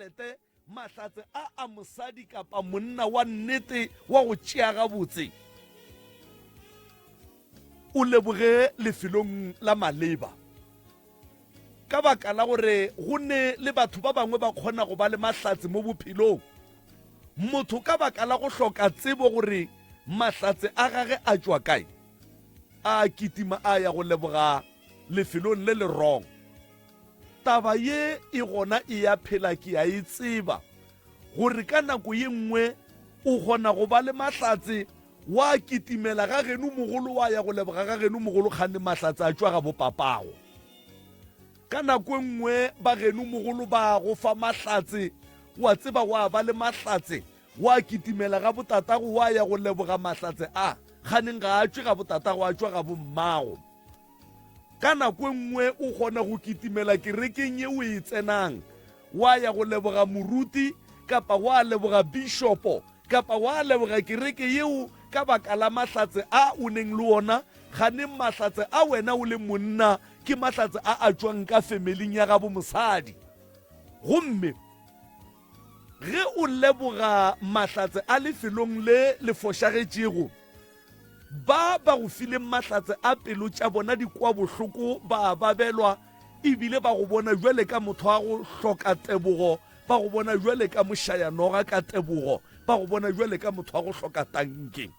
tšhelete, mahlatse a a mosadi kapa monna wa nnete wa go tšea gabotse, o leboge lefelong la maleba. Ka baka la gore go ne le batho ba bangwe ba kgona go ba le mahlatse mo bophelong. Motho ka baka la go hloka tsebo gore mahlatse a gage a tšwa kae, a kitima a ya go leboga lefelong le le wrong. Taba ye e gona e ya phela ke a e tseba gore ka nako ye nngwe o kgona go ba le mahlatse wa kitimela ga geno mogolo wa ya go leboga ga geno mogolo kgane mahlatse a tšwa ga bopapago. Ka nako e nngwe ba geno mogolo ba go fa mahlatse wa tseba wa ba le mahlatse wa kitimela ga botatago wa ya go leboga mahlatse a kganeng ga a tšwe ga botatago a tšwa ga bommago. Ka nako e nngwe o kgona go kitimela kerekeng ye o e tsenang, wa ya go leboga moruti kapa wa leboga bishopo kapa wa leboga kereke yeo ka baka la mahlatse a o neng le ona. Ganeng mahlatse a wena o le monna ke mahlatse a a tšwang ka femeling ya gabo mosadi. Gomme ge o leboga mahlatse a lefelong le le fošagetšego, Ba ba go fileng mahlatse a pelo tša bona di kwa bohloko ba a babelwa, e bile ba go bona bjale ka motho wa go hloka tebogo, ba go bona bjale ka mošayanoga ka tebogo, ba go bona bjale ka motho wa go hloka tanke.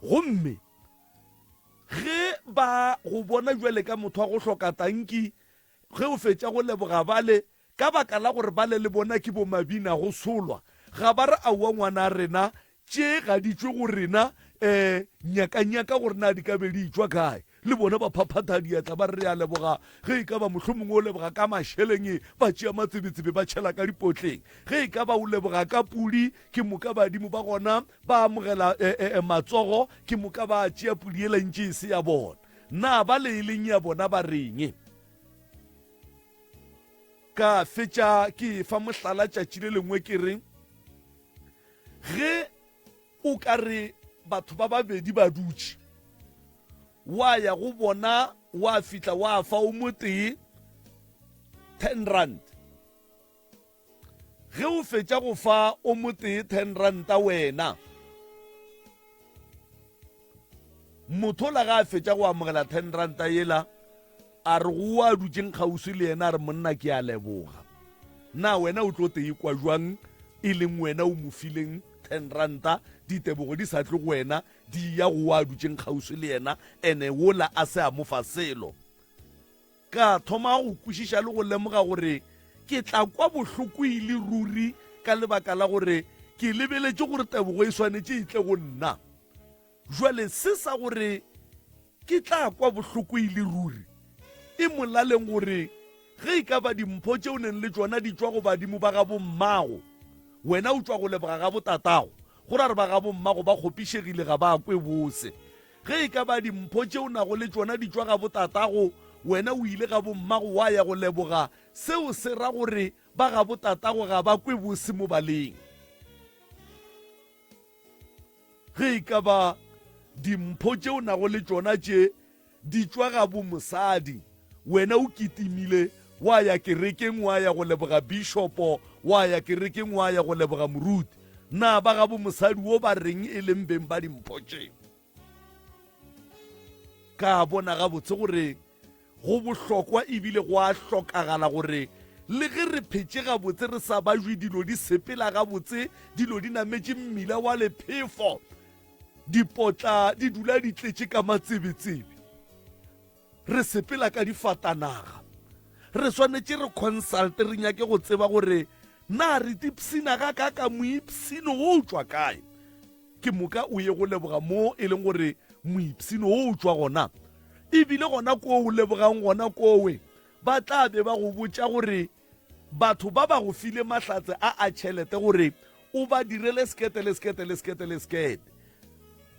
Gomme ge ba go bona bjale ka motho wa go hloka tanki, ge o fetša go leboga bale, ka baka la gore bale le bona ke bomabina go solwa, ga ba re aowa ngwana rena, Tše ga di tšwe go rena, um nyakanyaka gore na di ka be di etšwa kae. Le bona ba phaphatha diatla ba re re a leboga. Ge e ka ba mohlomongwe o leboga ka mašeleng, ba tšea matsebetsebe ba tšhela ka dipotleng. Ge e ka ba o leboga ka pudi, ke moka badimo ba gona ba amogela um matsogo, ke moka ba tšea pudi yela ntše e se ya bona. Na ba le e leng ya bona ba reng? Ka fetša ke efa mohlala tšatši le lengwe ke re, Ge o ka re batho ba babedi ba dutše, wa ya go bona wa fihla wa fa o motee 10 rand. Ge o fetša go fa o motee 10 ranta wena, motho la ga a fetša go amogela 10 ranta yela, A re go wa dutšeng kgauswi le yena, a re, Monna, ke a leboga. Na wena o tlo te ekwa jwang e leng wena o mo fileng ten ranta, ditebogo di sa tle go wena, di ya go wa dutšeng kgauswi le yena, ene wola a se a mo fa selo? Ka thoma go kwešiša le go lemoga gore ke tla kwa bohloko e le ruri ka lebaka la gore ke lebeletše gore tebogo e swanetše e tle go nna. Jwale se sa gore ke tla kwa bohloko e le ruri, e molaleng gore ge e ka ba dimpho tše o neng le tšona di tšwa go badimo ba gabo mmago, wena o tšwa go leboga ga botatago, go ra re ba gabo mmago ba kgopišegile ga ba kwe bose. Ge e ka ba dimpho tše o nago le tšona di tšwa ga botatago, wena o ile ga bommago wa ya go leboga, seo se ra gore ba gabo tatago ga ba kwe bose mo baleng. Ge e ka ba dimpho tše o nago le tšona tše di tšwa ga bomosadi, wena o kitimile wa ya kerekeng wa ya go leboga bishopo, wa ya kerekeng wa ya go leboga moruti. Na ba ga bomosadi wo ba reng e leng beng ba dimpho tše? Ka bona gabotse gore Go bohlokwa e bile go a hlokagala gore le ge re phetše gabotse re sa bajwe dilo di sepela gabotse, dilo di nametše mmila wa lephefo, dipotla di dula di tletše ka matsebetsebe, re sepela ka difatanaga. Re swanetše re consult re nyake go tseba gore na re tipshina gakaaka moipshino wo o tšwa kae. Ke moka o ye go leboga mo e leng gore moipshino wo o tšwa gona. E bile gona koo o lebogang gona kowe, ba tla be ba go botša gore batho ba ba go file mahlatse a a tšhelete gore o ba direle sekete le sekete le sekete le sekete.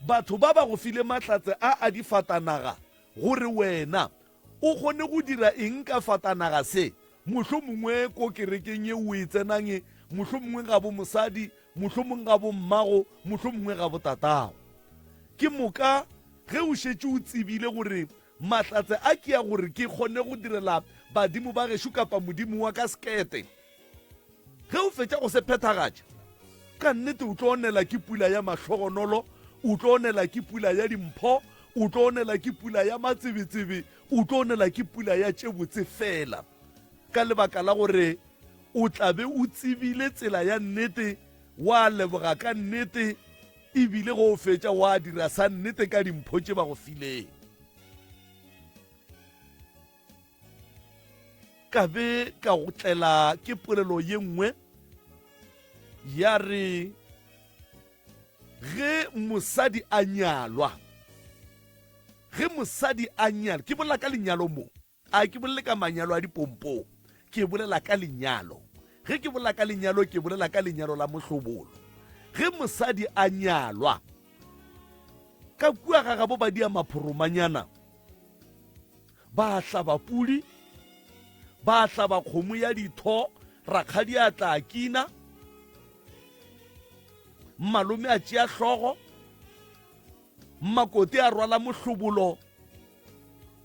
Batho ba ba go file mahlatse a a difatanaga gore wena o kgone go dira eng ka fatanaga se, mohlomongwe ko kerekeng ye o e tsenang, mohlomongwe ga bo mosadi, mohlomongwe ga bo mmago, mohlomongwe ga bo tatago. Ke moka ge o šetše o tsebile gore mahlatse a ke ya gore ke kgone go direla badimo ba gešo kapa modimo wa ka sekete. Ge o fetša go se phethagatša, ka nnete o tlo onela ke pula ya mahlogonolo, o tlo onela ke pula ya dimpho, o tlo onela ke pula ya matsebetsebe, o tlo onela ke pula ya tše botse fela. Ka lebaka la gore o tla be o tsebile tsela ya nnete, wa leboga ka nnete, e bile ge o fetša wa dira sa nnete ka dimpho tše ba go fileng. Ka be ka go tlela ke polelo ye nngwe ya re ge mosadi a nyalwa, ge mosadi a nyalwa, ke bolela ka lenyalo mo, a ke bolele ka manyalo a dipompong, ke bolela ka lenyalo. Ge ke bolela ka lenyalo, ke bolela ka lenyalo la mohlobolo. Ge mosadi a nyalwa, ka kua ga gabo ba dia maphoromanyana, ba hlaba pudi, ba hlaba kgomo ya ditho, rakgadi a tla a kina, malome a tšea hlogo, makoti a rwala mohlobolo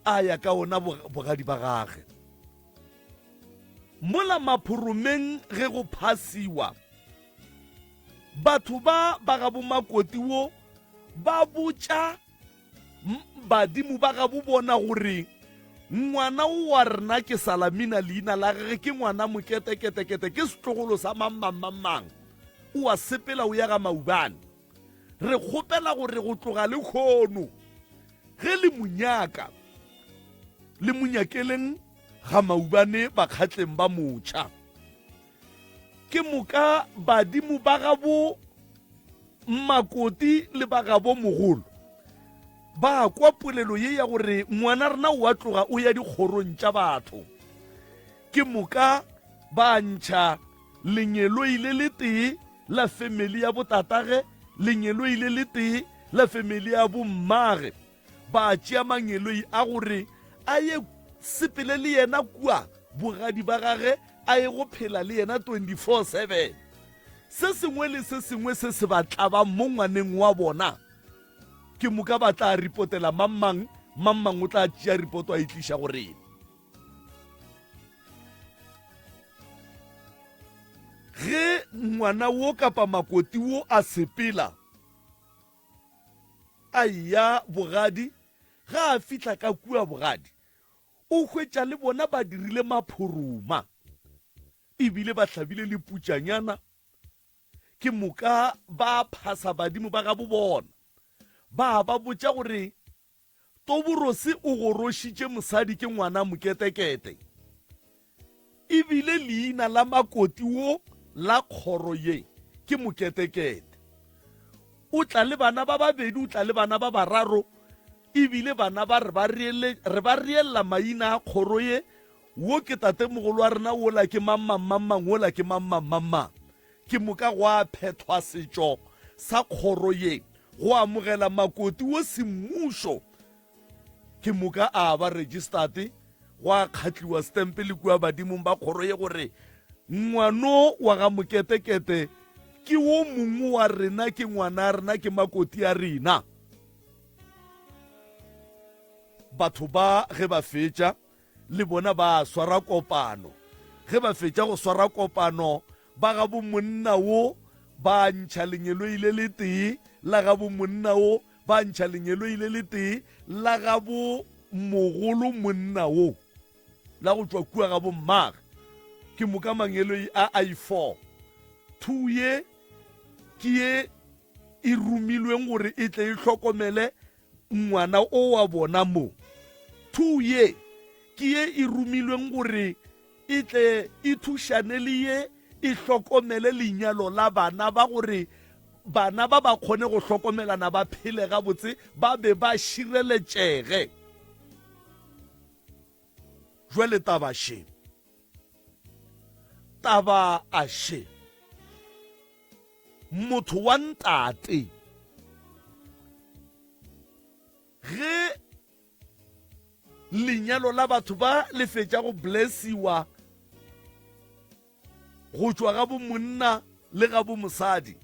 a ya ka ona bogadi ba gage. Mola maphoromeng ge go phasiwa, batho ba ba ga bomakoti wo ba botša Badimo ba gabo bona gore ngwana o wa rena ke Salamina leina la gage ke ngwana moketeketekete ke setlogolo sa mang mang mang mang o a sepela o ya ga Maubane. Re kgopela gore go tloga le kgono ge le monyaka le monyakeleng ga Maubane bakgatleng ba motšha. Ke moka badimo ba gabo Makoti le ba gabo mogolo ba kwa polelo ye ya gore ngwana rena o a tloga o ya dikgorong tša batho. Ke moka ba ntšha lengeloi le letee la femeli ya botatage, lengeloi le letee la femeli ya bommage. Ba tšea mangeloi a gore a ye sepele le yena kua bogadi ba gage, a ye go phela le yena 24/7. Se sengwe le se sengwe se se ba tlabang mo ngwaneng wa bona, ke moka ba tla ripotela mang mang, mang mang o tla tšea ripoto a e tliša go rena. Ge ngwana wo kapa makoti wo a sepela, a eya bogadi, ge a fihla ka kua bogadi, o hwetša le bona ba dirile maphoroma e bile ba hlabile le putšanyana. Ke moka ba phasa badimo ba gabo bona, ba ba botša gore Toborose o gorošitše mosadi ke ngwana moketekete. E bile leina la makoti wo la kgoro ye ke moketekete. O tla le bana ba babedi, o tla le bana ba bararo, e bile bana ba re ba reele, re ba reella maina a kgoro ye, wo ke tatemogolo wa rena, wola ke mang mang mang mang, wola ke mang mang mang mang. Ke moka gwa phethwa setšo sa kgoro ye go amogela makoti wo semmušo. Ke moka a ba registered, gwa kgatliwa stempe le kua badimong ba kgoro ye gore ngwano wa ga Moketekete ke wo mongwe wa rena, ke ngwana rena, ke makoti a rena. Batho ba ge ba fetša le bona ba swara kopano. Ge ba fetša go swara kopano, ba gabo monna wo ba ntšha lengeloi le letee la gabo monna wo, ba ntšha lengeloi le letee la gabo mogolo monna wo, la go tšwa kua gabo mmage. Ke moka mangeloi a a i-4. Two ye ke ye e romilweng gore e tle e hlokomele ngwana o wa bona mo. Two ye ke ye e romilweng gore e tle e thušane le ye e hlokomele lenyalo la bana ba gore bana ba ba kgone go hlokomelana ba phele gabotse ba be ba šireletšege. Jwale taba še. Taba a še. Motho wa ntate ge lenyalo la batho ba le fetša go blessiwa go tšwa ga bomonna le ga bomosadi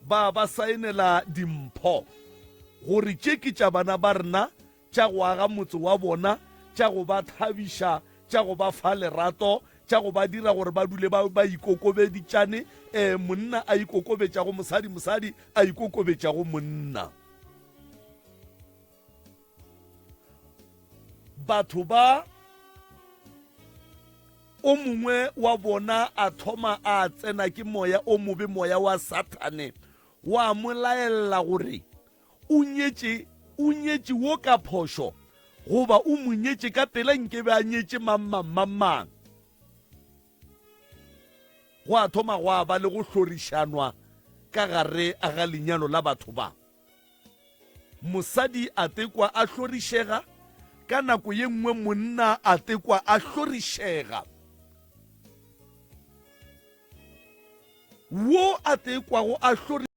ba ba saenela dimpho gore tše ke tša bana ba rena tša go aga motse wa bona, tša go ba thabiša, tša go ba fa lerato, tša go ba dira gore ba dule ba, ba ikokobeditšane, eh, monna a ikokobetšago mosadi, mosadi a ikokobetšago monna. Batho ba o mongwe wa bona a thoma a tsena ke moya o mobe, moya wa Sathane wa mo laella gore o nyetše, o nyetše wo ka phošo goba o mo nyetše ka pela nkebe a nyetše mang mang mang mang. Gwa thoma gwa ba le go hlorišanwa ka gare ga lenyalo la batho ba. Mosadi a tekwa a hlorišega, ka nako ye nngwe monna a tekwa a hlorišega. Wo a tekwago a hlorišega.